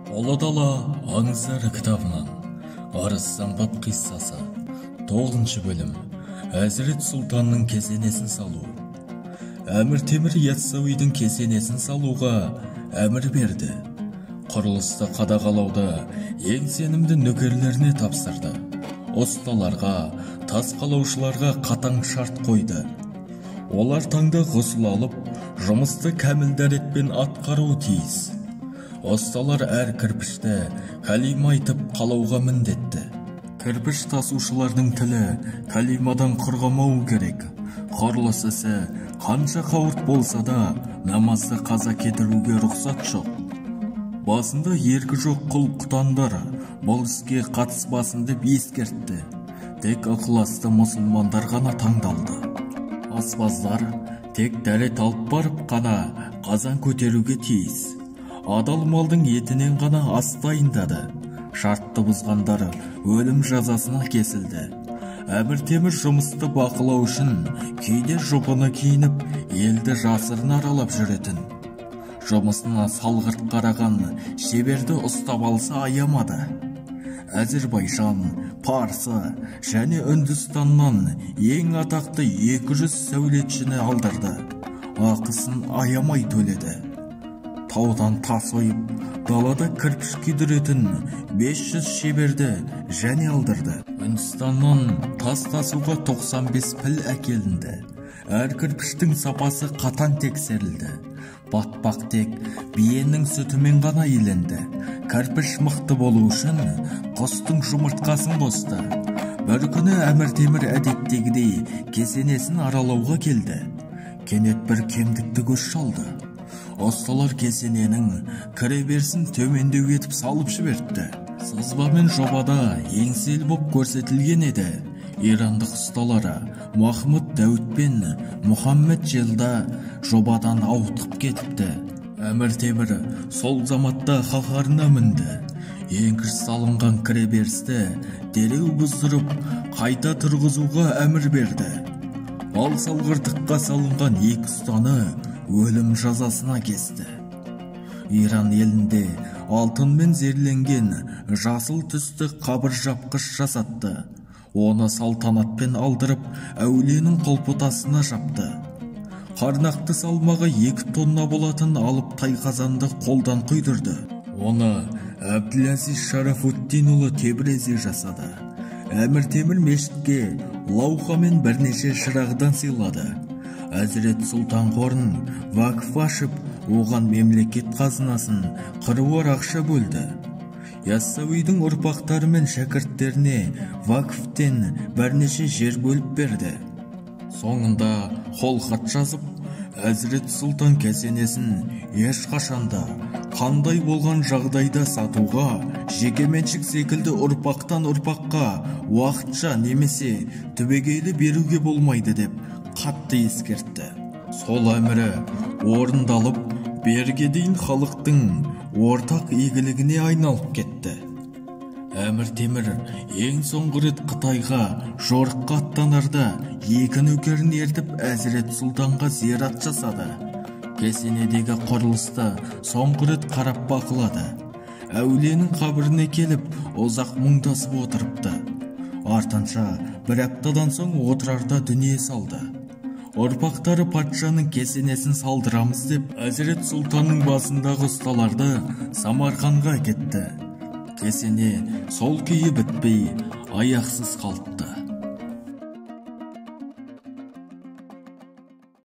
Ұлы дала аңыздары кітабынан Арыстан баб қиссасы, 9 бөлім. Әзірет Сұлтанның кесенесін салу. Әмір Темір Яссауидің кесенесін салуға әмір берді. Құрылысты қадағалауды ең сенімді нөкерлеріне тапсырды. Ұсталарға, тас қалаушыларға қатаң шарт қойды. Олар таңда ғұсыл алып, жұмысты кәміл дәретпен атқаруы тиіс. Ұсталар әр кірпішті кәлима айтып қалауға міндетті. Кірпіш тасушылардың тілі кәлимадан құрғамауы керек. Құрылыс ісі қанша қауырт болса да, намазды қаза кетіруге рұқсат жоқ. Басында еркі жоқ құл құтандар бұл іске қатыспасын деп ескертті. Тек ықыласты мұсылмандар ғана таңдалды. Аспаздар тек дәрет алып барып қана қазан көтеруге тиіс. Адал малдың етінен ғана ас дайындады. Шартты бұзғандар өлім жазасына кесілді. Әмір Темір жұмысты бақылау үшін кейде жұпыны киініп, елді жасырын аралап жүретін. Жұмысына салғырт қараған шеберді ұстап алса аямады. Әзірбайжан, Парсы және Үндістаннан ең атақты 200 сәулетшіні алдырды. Ақысын аямай төледі. Таудан тас ойып, далада кірпіш күйдіретін 500 шеберді және алдырды. Үндістаннан тас тасуға 95 піл әкелінді. Әр кірпіштің сапасы қатаң тексерілді. Батпақ тек биенің сүтімен ғана иленді. Кірпіш мықты болу үшін құстың жұмыртқасын қосты. Бір күні Әмір Темір әдеттегідей кесенесін аралауға келді. Кенет бір кемдікті көз шалды. Ұсталар кесененің кіреберісін төмендеу етіп салып жіберіпті. Сызба мен жобада еңселі боп көрсетілген еді. Ирандық ұсталары Махмұд Дәуіт пен Мұхаммед Желда жобадан ауытқып кетіпті. Әмір Темір сол заматта қаһарына мінді. Еңкіш салынған кіреберісті дереу бұздырып, қайта тұрғызуға әмір берді. Ал салғыртыққа салынған екі ұстаны өлім жазасына кесті. Иран елінде алтынмен зерленген жасыл түсті қабір жапқыш жасатты. Оны салтанатпен алдырып, әулиенің құлпытасына жапты. Қарнақты салмағы 2 тонна болатын алып тайқазанды қолдан құйдырды. Оны Әбділәзиз Шарафутдинұлы Тебрези жасады. Әмір Темір мешітке лауха мен бірнеше шырағдан сыйлады. Әзірет Сұлтан қорын вакф ашып, оған мемлекет қазынасын қыруар ақша бөлді. Яссауидің ұрпақтары мен шәкірттеріне вакфтен бірнеше жер бөліп берді. Соңында қолхат жазып, Әзірет Сұлтан кесенесін ешқашанда қандай болған жағдайда сатуға, жекеменшік секілді ұрпақтан ұрпаққа уақытша немесе түбегейлі беруге болмайды деп қатты ескертті. Сол әмірі орындалып, берге дейін халықтың ортақ игілігіне айналып кетті. Әмір Темір ең соңғы рет Қытайға жорыққа аттанарда екі нөкерін ертіп Әзірет Сұлтанға зиярат жасады. Кесенедегі құрылысты соңғы рет қарап бақылады. Әулиенің қабіріне келіп ұзақ мұңдасып отырыпты. Артынша бір аптадан соң Отырарда дүние салды. Ұрпақтары патшаның кесенесін салдырамыз деп Әзірет Сұлтанның басындағы ұсталарды Самарқанға әкетті. Кесене сол күйі бітпей, аяқсыз қалыпты.